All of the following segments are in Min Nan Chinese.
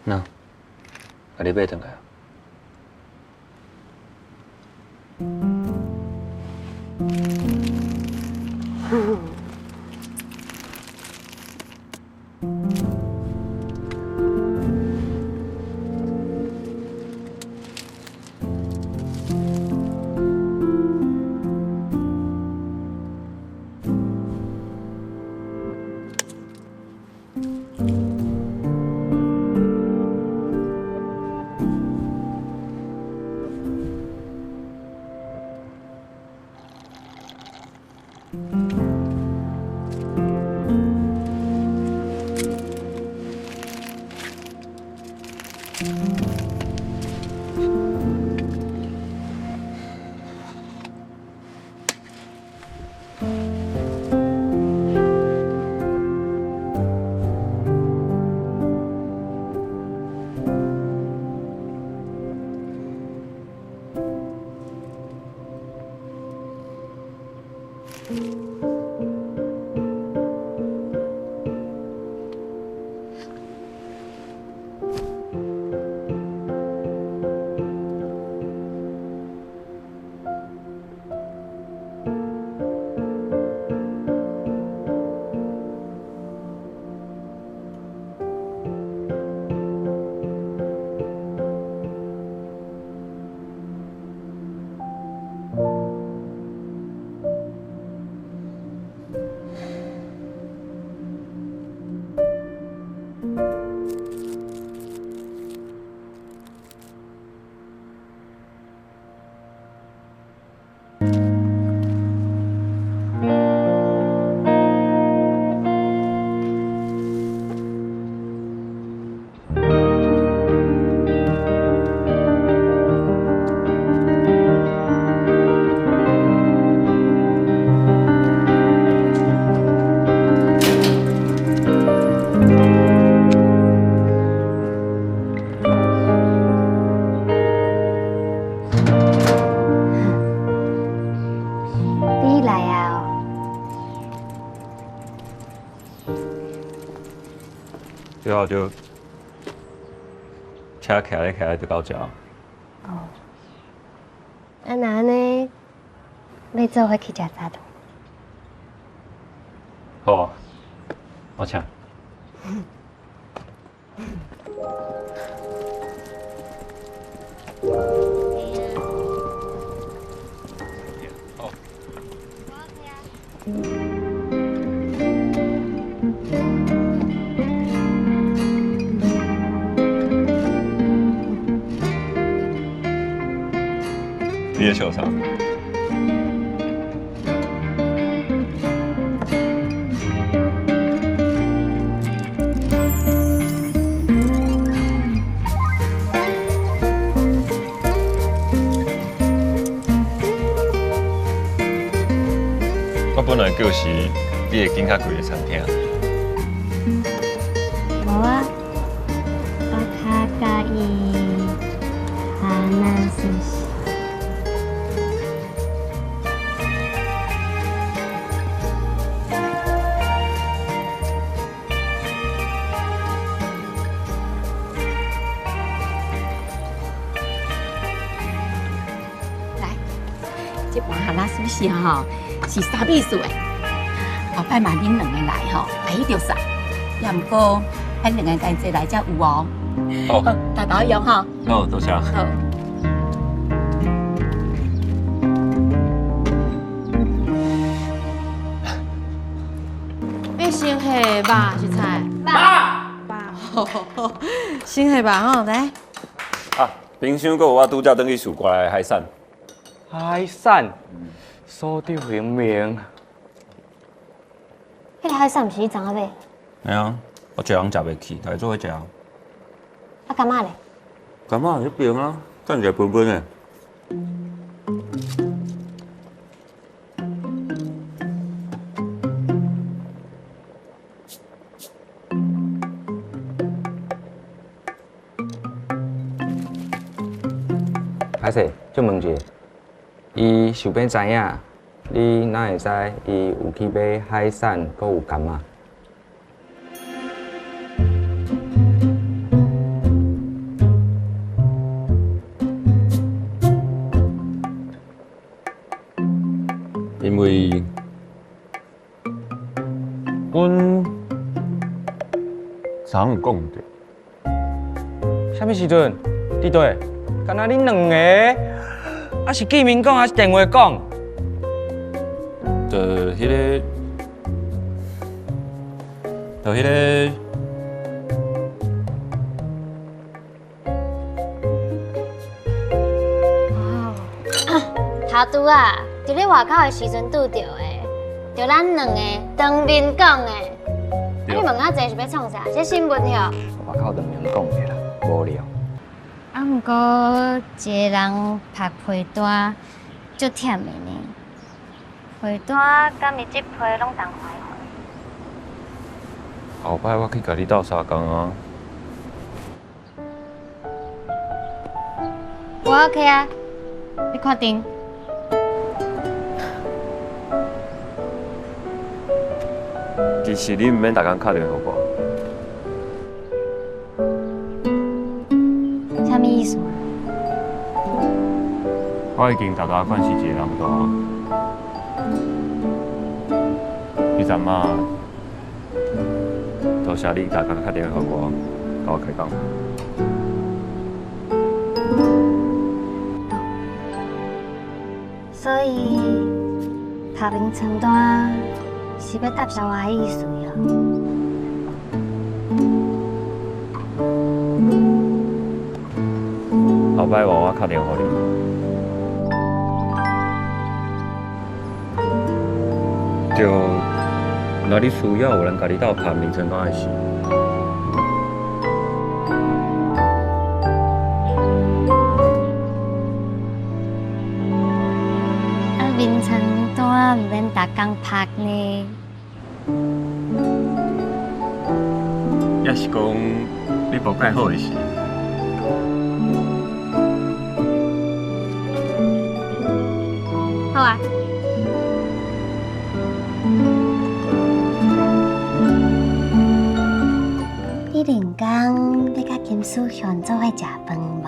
那，啊你買轉來啊？你來啊！最後就車徛咧徛咧就到遮。哦，啊那按呢，欲做伙去食早頓？好啊，我請。好。你咧笑啥？我本來叫是你會揀較貴的餐廳。無啊，我較佮意哈娜壽司。來，這盤哈拉壽司吼是三米數的，後擺嘛恁兩个來吼，愛彼著送，也毋過愛兩个家齊來才有哦。好，大家用吼。好，多謝。好。欲先下肉還是菜？肉。肉。先下肉吼，來。啊，冰箱閣有我拄才轉去欶過來的海產。海產，所長英明。彼个海產毋是你昨仔買？嘿啊，我一个人食袂去，大家做伙食。啊，柑仔咧？柑仔彼边啊，等一下分分的。歹勢，借問一下，伊想欲知影，你哪會知伊有去買海產，閣有柑仔？為阮昨昏有講著。啥物時陣？佇佗？敢若恁兩個？啊是見面講，還是電話講？就彼个，就彼个。哦，頭拄仔，佇咧外口的時陣拄著的，就咱兩个當面講的。啊，你問遐濟是欲創啥？這新聞喲。外口當面講的啦，無聊。啊，毋過一個人曝被單，足忝的呢。被單佮伊這批攏同懷後擺我去共你鬥相共啊。我 OK 啊，你看定。其實你毋免逐工敲電話予我。啥物意思？我已經逐工慣是一個人蹛。你陣仔，多謝你逐工敲電話予我，共我開講。所以，拍眠床單是欲答謝我的意思喲。後擺換我敲電話予你。就，若你需要有人共你鬥拍眠床單的時。啊，眠床單毋免逐工曝呢。抑是講你無蓋好的時。好啊。你恁工欲佮金思雄做伙食飯無？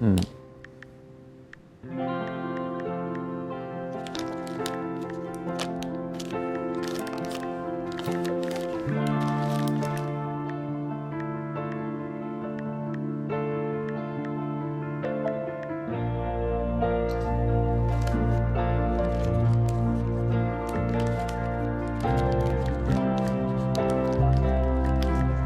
嗯。